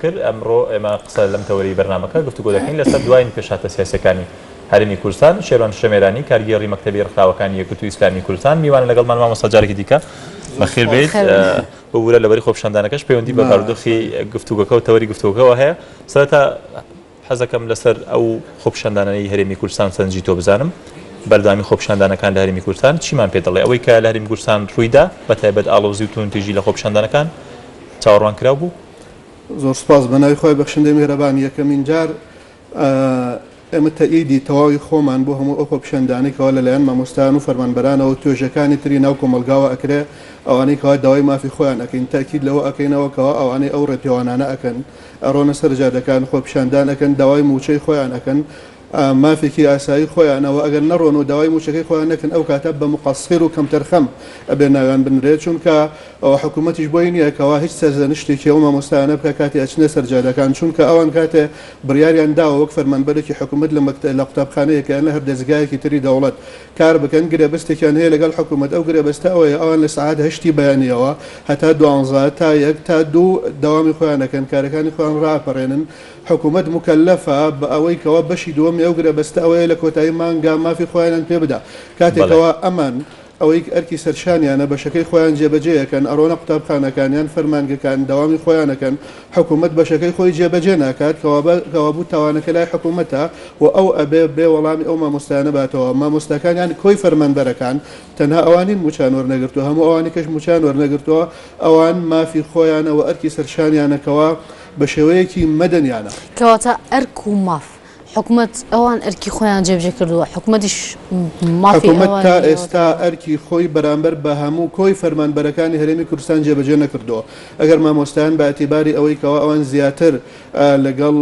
کرد، ئەمڕۆ ئێمە قسە لەم تەوەرەی بەرنامەکە گفتوگۆ دەکەین لەسەر دواین پێشهاتە سیاسیەکانی هەرێمی کوردستان، شێروان شەمێرانی کارگێڕی مەکتەبی ڕێکخراوەکانی یەکگرتووی ئیسلامی کوردستان میوانە لەگەڵمان مامۆستا جارێکی دیکە بەخێر بێیت ببورە لەبەری خۆپیشاندانەکەش پەیوەندی بە بارودۆخی گفتوگۆکە و تەوەری گفتوگۆکەوە هەیە سەرەتا حەزەکەم لەسەر ئەو خۆپیشاندانانەی هەرێمی کوردستان سەرنجی تۆ بزانم، بەردەوامی خۆپیشاندانەکان لە هەرێمی کوردستان چیمان پێ دەڵێ؟ ئەوەی کە لە هەرێمی کوردستان ڕوویدا، بە تایبەت ئاڵۆزی و توندوتیژی لە خۆپیشاندانەکان چاوەڕوانکراو بوو؟ زۆر سوپاس، بە ناوی خوای بەخشندەی میهرەبان، یەکەمین جار ئێمە تەئیدی تەواوی خۆمان بۆ هەموو ئەو خۆپیشاندانەی کەوا لەلایەن مامۆستایان و فەرمانبەرانەوە و توێژەکانی تری ناو کۆمەڵگاوە ئەکرێ، ئەوانەی کەوا داوای مافی خۆیان ئەکەین، تەئکید لەوە ئەکەینەوە کەوا ئەوانەی ئەو ڕێپێوانانە ئەکەن، ئەڕۆنە سەر جادەکان خۆپیشاندان ئەکەن داوای مووچەی خۆیان ئەکەن مافێکی ئاسایی خۆیانە وە ئەگەر نەڕۆن و داوای مووچەکەی خۆیان نەکەن ئەو کاتە بە مقصر و کەمتەرخەم ئەبێ ناویان بنرێت چونکە ئەوە حکوومەتیش بۆی نییە کەوا هیچ سەرزەنشتێکی ئەو مامۆستایانە بکا کاتێ ئەچنە سەر جادەکان چونکە ئەوان کاتێ بڕیاریان داوە وەک فەرمانبەرێکی حکوومەت لە مەکتە لە قوتابخانەیەک یان لە هەر دەزگایەکی تری دەوڵەت کار بکەن، گرێبەستێکیان هەیە لەگەڵ حکومەت، ئەو گرێبەستە ئەوەیە ئەوان لە سەعات هەشتی بەیانییەوە هەتا دوانزە تا یەک تا دوو دەوامی خۆیان ئەکەن، کارەکانی خۆیان ڕائەپەڕێنن، حکومەت موکەلەفە بە ئەوەی کەوا بەشی دووەمی ئەو گرێبەستە ئەوەیە لە کۆتایی مانگا مافی خۆیانیان پێ بدا، کاتێک کەوا ئەمان ئەوەی ئەرکی سەرشانیانە بەشەکەی خۆیان جێبەجێ ئەکەن، ئەڕۆنە قوتابخانەکان یان فەرمانگەکان دەوامی خۆیان ئەکەن، حکومەت بەشەکەی خۆی جێبەجێ ناکات، کەوابوو تاوانەکە لای حکومەتە و ئەو ئەبێ بێ وەڵامی ئەو مامۆستایانە باتەوە، مامۆستاکان یان کۆی فەرمانبەرەکان تەنها ئەوان نین موچەیان وەرنەگرتووە، هەموو ئەوانی کەش موچەیان وەرنەگرتووە، ئەوان مافی خۆیانە و ئەرکی سەرشانیانە کەوا بە شێوەیەکی مەدەنیانە. کەواتە ئەرک و ماف حکومەت ئەوان ئەرکی خۆیان جێبجێ کردووە حکومەتیش مافی حکومەت تا ئەوانی ئێستا ئەرکی خۆی بەرامبەر بە هەموو کۆی فەرمانبەرەکانی هەرێمی کوردستان جێبەجێ نەکردووە ئەگەر مامۆستایان بە ئیعتیباری ئەوەی کەوا ئەوان زیاتر لەگەڵ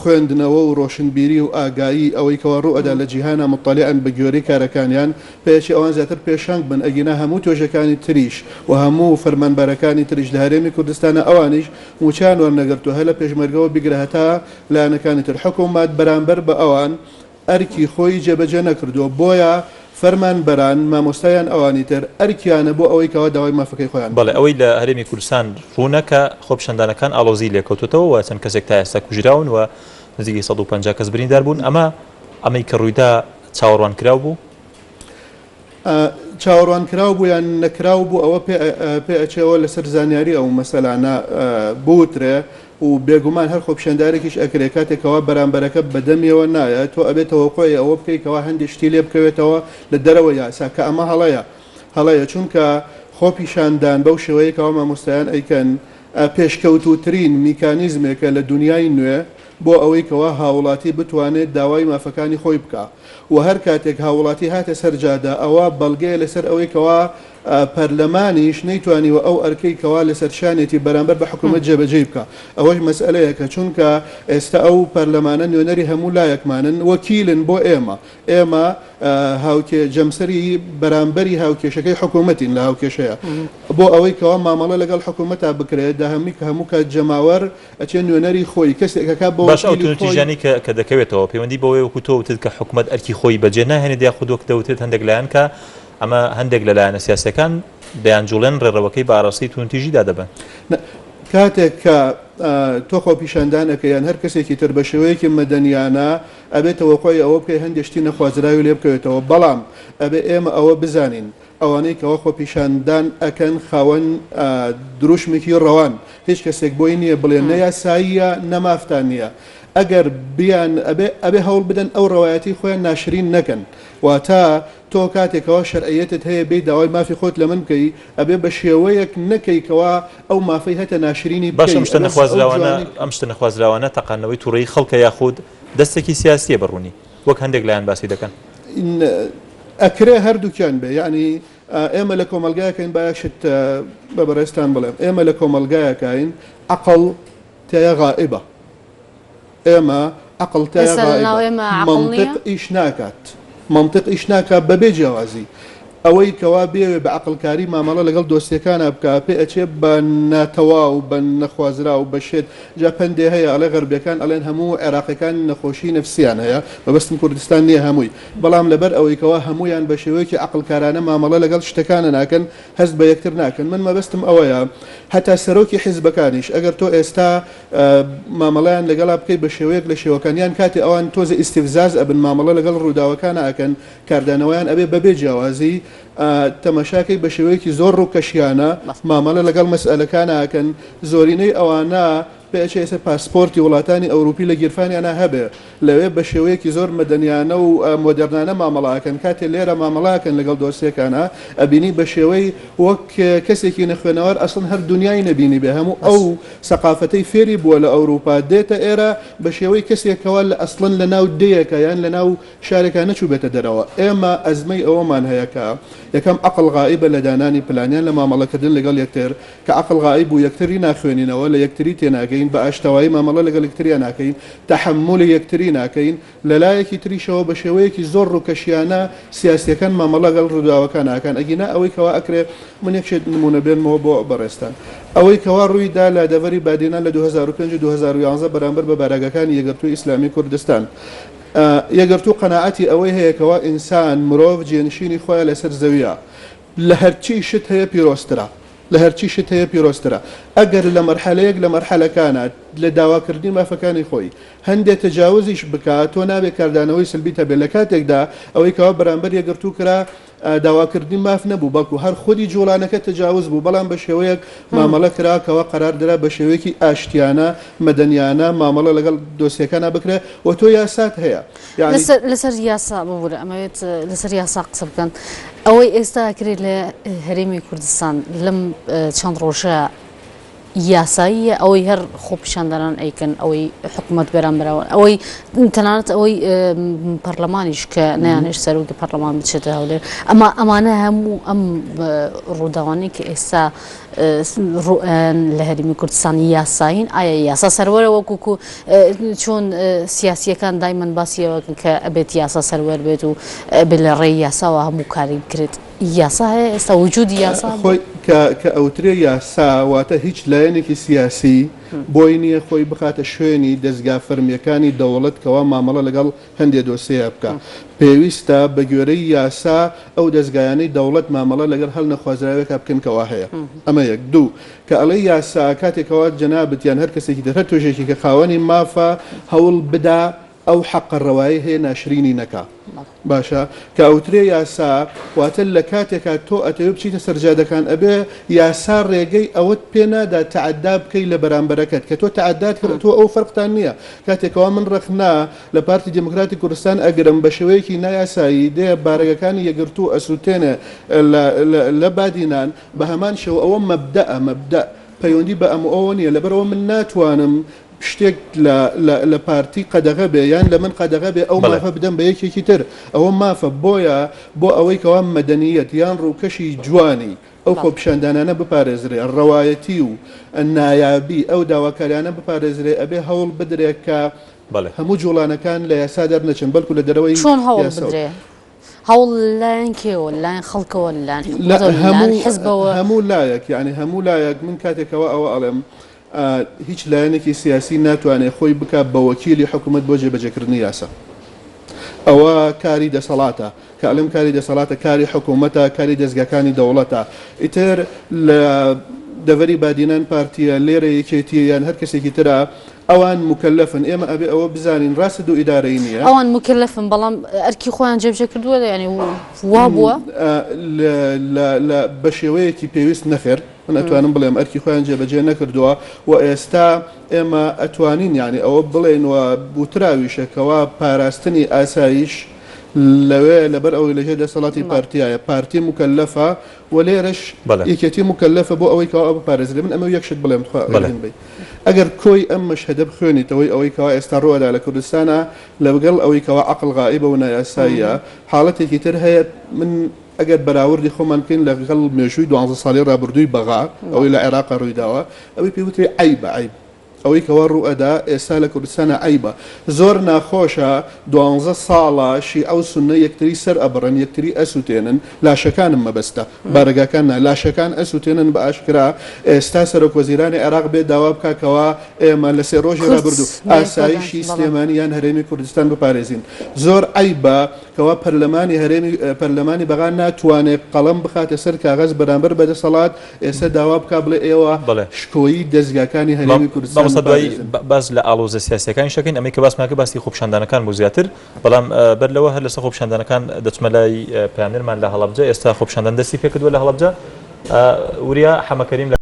خوێندنەوە و ڕۆشنبیری و ئاگایی ئەوەی کەوا ڕووئەدا لە جیهانا موتەلیعن بە گوێرەی کارەکانیان پێچی ئەوان زیاتر پێشەنگ بن ئەگینا هەموو توێژەکانی تریش و هەموو فەرمانبەرەکانی تریش لە هەرێمی کوردستانا ئەوانیش مووچەیان وەرنەگرتووە هەر لە پێشمەرگەوە بیگرە هەتا لایەنەکانی تر حکومەت بەرامبەر بە ئەوان ئەرکی خۆی جێبەجێ نەکردووە بۆیە فەرمانبەران، مامۆستا یان ئەوانی تر ئەرکیانە بۆ ئەوەی کەوا داوای مافەکەی خۆیان بەڵێ بکەن. ئەوەی لە هەرێمی کوردستان ڕوونە کە خۆپیشاندانەکان ئاڵۆزیی لێکەوتۆتەوە و چەند کەسێک تا ئێستا کوژراون و نزیکەی 150 کەس بریندار بوون ئەمە ئەمەی کە ڕوویدا چاوەڕوانکراو بوو؟ چاوەڕوانکراو بوو یان نەکراو بوو ئەوە پێ ئەچێەوە لەسەر زانیاری ئەو مەسەلانە بوترێ و بێگومان هەر خۆپیشاندارێکیش ئەکرێ کاتێک کەوا بەرامبەرەکە بەدەمیەوە نایە تۆ ئەبێ تەوەقوعی ئەوە بکەی کەوا هەندێ شتی لێ بکەوێتەوە لە دەرەوەی یاسا کە ئەمە هەڵەیە هەڵەیە چونکە خۆپیشاندان بەو شێوەیە کەوا مامۆستایان ئەیکەن پێشکەوتووترین میکانیزمێکە لە دونیای نوێ بۆ ئەوەی کەوا هاوڵاتی بتوانێت داوای مافەکانی خۆی بکا و هەر کاتێک هاوڵاتی هاتە سەر جادە ئەوە بەڵگەیە لەسەر ئەوەی کەوا پەرلەمانیش نەیتوانیوە ئەو ئەرکەی کەوا لەسەر شانێتی بەرامبەر بە حکومەت جێبەجێی بکا ئەوەش مەسئەلەیەکە چونکە ئێستا ئەو پەرلەمانە نوێنەری هەموو لایەکمانن وەکیلن بۆ ئێمە ئێمە هاوکێ جەمسەری بەرامبەری هاوکێشەکەی حکوومەتین لە هاوکێشەیە بۆ ئەوەی کەوا مامەڵە لەگەڵ حکوومەتا بکرێت داهەمی کە هەموو کات جەماوەر ئەچێ نوێنەری خۆی کەسێک ئەکا بە باش ئەو وەکیلی خۆی. توندوتیژیانەی کە کە دەکەوێتەوە پەیوەندی بەوەیە وەکو تۆ وتت کە حکومەت ئەرکی خۆی بەجێ ناهێنێت یاخود وەک دەوترێت هەندێک لایەن کە ئەمە هەندێک لە لایەنە سیاسیەکان دەیانجوڵێن ڕێڕەوەکەی بە ئاراستەی توندوتیژیدا دەبەن. نا کاتێک کە تۆ خۆپیشاندان ئەکەی یان هەر کەسێکی تر بە شێوەیەکی مەدەنیانە ئەبێ تەوەقوعی ئەوە بکەی هەندێ شتی نەخوازراوی لێ بکەوێتەوە بەڵام ئەبێ ئێمە ئەوە بزانین ئەوانەی کەوا خۆپیشاندان ئەکەن خاوەن دروشمێکی ڕەوان، هیچ کەسێک بۆی نییە بڵێ نە یاساییە نە مافتان نییە، ئەگەر بیان ئەبێ ئەبێ هەوڵ بدەن ئەو ڕەوایەتی خۆیان ناشرین نەکەن، واتە تۆ کاتێک کەوا شەرعیەتت هەیە بێی داوای مافی خۆت لە من بکەی ئەبێ بە شێوەیەک نەکەی کەوا ئەو مافەی هەتە ناشرینی باشە بکەی ئەم شتە ئەبێ ئەو نەخوازراوانە جوانی ئەم شتە نەخوازراوانە تەقاندنەوەی توڕەیی خەڵکە یاخود دەستێکی سیاسییە بە ڕوونی وەک هەندێک لایەن باسی دەکەن؟ ئەکرێ هەردووکیان بێ یەعنی ئێمە لە کۆمەڵگایەکەین با یەک شت بە بەڕێزتان بڵێم ئێمە لە کۆمەڵگایەکاین عەقڵ تیایا غائیبە ئێمە عەقڵ تیایا ئێستا لەناو غائیبە ئێمە عەقڵ مەنتق نییە؟ ئیش ناکات مەنتق ئیش ناکات بەبێ جیاوازی. ئەوەی کەوا بیەوێ بە عەقڵکاری مامەڵە لەگەڵ دۆسیەکانا بکا پێ ئەچێ بە ناتەواو بە نەخوازراو بە شێت جا پەندێ هەیە ئەڵێ غەربیەکان ئەڵێن هەموو عێراقیەکان نەخۆشی نەفسیان هەیە مەبەستم کوردستان نیە هەمووی بەڵام لەبەر ئەوەی کەوا هەموویان بە شێوەیەکی عەقڵکارانە مامەڵە لەگەڵ شتەکانە ناکەن هەست بە یەکتر ناکەن من مەبەستم ئەوەیە هەتا سەرۆکی حیزبەکانیش ئەگەر تۆ ئێستا مامەڵەیان لەگەڵا بکەی بە شێوەیەک لە شێوەکان یان کاتێ ئەوان تۆزێ ئیستیفزاز ئەبن مامەڵە لەگەڵ ڕووداوەکانا ئەکەن کاردانەوەیان ئەبێ بەبێ جیاوازی تەماشاکەی بە شێوەیەکی زۆر ڕووکەشیانە مامەڵە لەگەڵ مەسئەلەکانا ئەکەن زۆرینەی ئەوانە پێئەچێ ئێستا پاسپۆرتی وڵاتانی ئەوروپی لە گیرفانیانا هەبێ لەوێ بە شێوەیەکی زۆر مەدەنیانە و مۆدێرنانە مامەڵە ئەکەن، کاتێ لێرە مامەڵە ئەکەن لەگەڵ دۆسیەکانا ئەبینی بە شێوەی وەک کەسێکی نەخوێنەوار ئەسڵەن هەر دونیای نەبینیبێ هەموو ئەو سەقافەتەی فێری بووە لە ئەوروپا دێتە ئێرە بە شێوەی کەسێکەوە لە ئەسڵەن لە ناو دێیەکا یان لە ناو شارێکا نەچووبێتە دەرەوە. ئێمە ئەزمەی ئەوەمان هەیە کە یەکەم عەقڵ غائیبە لە دانانی پلان یان لە مامەڵەکردن لەگەڵ یەکتر، کە عەقڵ غائیب بوو یەکتری ناخوێنینەوە، لە یەکتری تێناگەین، بە ئاشتەوایی مامەڵە لەگەڵ یەکتریا ناکەین، تەحەمولی یەکتری ناکەین، لە لایەکی تریشەوە بە شێوەیەکی زۆر ڕووکەشیانە سیاسییەکان مامەڵە لەگەڵ ڕووداوەکان ئەکەن، ئەگینا ئەوەی کەوا ئەکرێ من یەک شت نموونە بێنمەوە بۆ بەڕێزتان ئەوەی کەوا ڕووی دا لە دەڤەری بادینان لە 2005 و 2011 بەرامبەر بە بارەگاکانی یەکگرتووی ئیسلامی کوردستان یەکگرتوو قەناعەتی ئەوەی هەیە کەوا ئینسان، مرۆڤ، جێنشینی خۆیە لەسەر زەویە، لە هەرچی شت هەیە پیرۆزترە، لە هەرچی شت هەیە پیرۆزترە، ئەگەر لە مەرحەلەیەک لە مەرحەلەکانا لە داواکردنی مافەکانی خۆی هەندێ تەجاوزیش بکا تۆ نابێ کاردانەوەی سلبیت هەبێ، لە کاتێکدا ئەوەی کەوا بەرامبەر یەکگرتوو کرا داواکردنی ماف نەبوو بەڵکو هەر خودی جوڵانەکە تەجاوز بوو، بەڵام بە شێوەیەک مامەڵە کرا کەوا قەرار درا بە شێوەیەکی ئاشتیانە، مەدەنیانە مامەڵە لەگەڵ دۆسیەکانا بکرێ و تۆ یاسات هەیە یانی. لەسەر یاسا ببورە ئەمەوێت لەسەر یاسا قسە بکەن ئەوەی ئێستا ئەکرێت لە هەرێمی کوردستان لەم چەند ڕۆژە یاساییە ئەوەی هەر خۆپیشاندەران ئەیکەن ئەوەی حکوومەت بەرامبەرەوە ئەوەی تەنانەت ئەوەی پەرلەمانیش کە نەیانێش سەرۆکی پەرلەمان بچێتە هەولێر ئەمە ئەمانە هەموو ئەم ڕووداوانەی کە ئێستا ڕوئەن لە هەرێمی کوردستان یاسایین ئایا یاسا سەروەرە وەکو چۆن سیاسیەکان دایمەن باسی ئەوەکەن کە ئەبێت یاسا سەروەر بێت و ئەبێت لە ڕێی یاساوە هەموو کاری بکرێت یاسا هەیە ئێستا وجودی یاسا خۆی کە کە ئەوترێ یاسا واتە هیچ لایەنێکی سیاسی بۆی نییە خۆی بخاتە شوێنی دەزگا فەرمییەکانی دەوڵەت کەوا مامەڵە لەگەڵ هەندێ دۆسێیە بکا. پێویستە بە گوێرەی یاسا ئەو دەزگایانەی دەوڵەت مامەڵە لەگەڵ هەر نەخوازراوێکا بکەن کەوا هەیە. ئەمە یەک. دوو، کە ئەڵێی یاسا کاتێ کەوا جەنابت یان هەر کەسێکی تر هەر توێژێکی کە خاوەنی مافە هەوڵ بدا ئەو حەقە ڕەوایەی هەیە ناشرینی نەکا. باشە کە ئەوترێ یاسا واتە لە کاتێکا تۆ ئەتەوێ بچیتە سەر جادەکان ئەبێ یاسا ڕێگەی ئەوەت پێ نادا تەعەدا بکەی لە بەرامبەرەکەت کە تۆ تەعەدات کرد تۆ ئەو فەرقتان نییە کاتێک کەوا من ڕەخنە لە پارتی دێموکراتی کوردستان ئەگرم بە شێوەیەکی نایاسایی دێ بارەگەکانی یەکگرتوو ئەسووتێنێ لە لە بادینان بە هەمان شێوە ئەوە مەبدەئە مەبدەئ پەیوەندی بە ئەم و ئەوەوە نییە لەبەرئەوە من ناتوانم شتێک لە لە لە پارتی قەدەغە بێ یان لە من قەدەغە بێ ئەو بەڵێ. مافە بدەم بە یەکێکی تر ئەوە مافە بۆیە بۆ ئەوەی کەوا مەدەنییەت یان ڕووکەشی جوانی ئەو بەڵێ. خۆپیشاندانانە بپارێزرێ ڕەوایەتی و نایابی ئەو داواکاریانە بپارێزرێ ئەبێ هەوڵ بدرێ کە بەڵێ. هەموو جوڵانەکان لە یاسا دەرنەچن بەلکو لە دەرەوەی چۆن هەوڵ یاسا بدرێ؟ هەوڵ لەلایەن کێوە؟ لەلایەن خەڵکەوە؟ لەلایەن لە حکومەتەوە؟ لەلایەن هەموو حزبەوە؟ هەموو لایەک یانی هەموو لایەک من کاتێکەوە ئەوە ئەڵێم هیچ لایەنێکی سیاسی ناتوانێت خۆی بکا بە وەکیلی حکومەت بۆ جێبەجێکردنی یاسا. ئەوە کاری دەسەڵاتە. کە ئەڵێم کاری دەسەڵاتە، کاری حکومەتە، کاری دەزگاکانی دەوڵەتە. ئیتر لە دەڤەری بادینان پارتییە، لێرە یەکێتییە یان هەر کەسێکی ترە، ئەوان موکەلەفن. ئێمە ئەبێ ئەوە بزانین ڕاستە دوو ئیدارەیی نییە. ئەوان موکەلەفن، بەڵام ئەرکی خۆیان جێبجێ کردووە؟ یانی وا بووە؟ لە بە شێوەیەکی پێویست نەخێر. من ئەتوانم بڵێم ئەرکی خۆیان جێبەجێ نەکردووە و ئێستا ئێمە ئەتوانین یانی ئەوە بڵێین و وتراویشە کەوا پاراستنی ئاسایش لەوێ لەبەر ئەوەی لەژێر دەسەڵاتی پارتیایە پارتی موکەلەفە و لێرەش یەکێتی موکەلەفە بۆ ئەوەی کەوا بپارێزرێ من ئەمە یەک شت بڵێم تخوا ئەگەر بی ئەگەر کۆی ئەم مەشهەدە بخوێنیتەوەی ئەوەی کەوا ئێستا ڕووەدا لە کوردستانە لەگەڵ ئەوەی کەوا عەقڵ غائیبە و نایاساییە حاڵەتێکی تر هەیە من ئەگەر بەراوردی خۆمان بکەین لەگەڵ مێژووی دوانزە ساڵی ڕابردووی بەغا، ئەوەی لە عێراقا ڕوویداوە، ئەوەی پێی وترێ عەیبە، عەیب. ئەوەی کەوا ڕوو ئەدا ئێستا لە کوردستانا عەیبە. زۆر ناخۆشە دوانزە ساڵە شیعە و سوننە یەکتری سەر ئەبڕن یەکتری ئەسوتێنن لاشەکانم مەبەستە بارەگاکان نا لاشەکان ئەسوتێنن بە ئاشکرا ئێستا سەرۆک وەزیرانی عێراق بێ داوا بکا کەوا ئێمە لە سێ ڕۆژی کورد ڕابردوو بەیەکەوە دانیشن ئاسایشی بەڵێ. سلێمانی یان هەرێمی کوردستان بپارێزین زۆر عەیبە کەوا پەرلەمانی هەرێمی پەرلەمانی بەغا ناتوانێ قەڵەم بخاتە سەر کاغەز بەرامبەر بە دەسەڵات ئێستا داوا بکا بڵێ ئێوە بەڵێ. شکۆی دەزگاکانی هەرێمی کوردستان مامۆستا دوایی بپارێزن. باس لە ئاڵۆزە سیاسیەکانیش دەکەین ئەمەی کە باسمان کرد باسی خۆپیشاندانەکان بوو زیاتر بەڵام بەر لەوە هەر لەسەر خۆپیشاندانەکان دەچمە لای پەیامنێرمان لە هەڵەبجە ئێستا خۆپیشاندان دەستی پێکردووە لە هەڵەبجە وریا حەمەکەریم لە.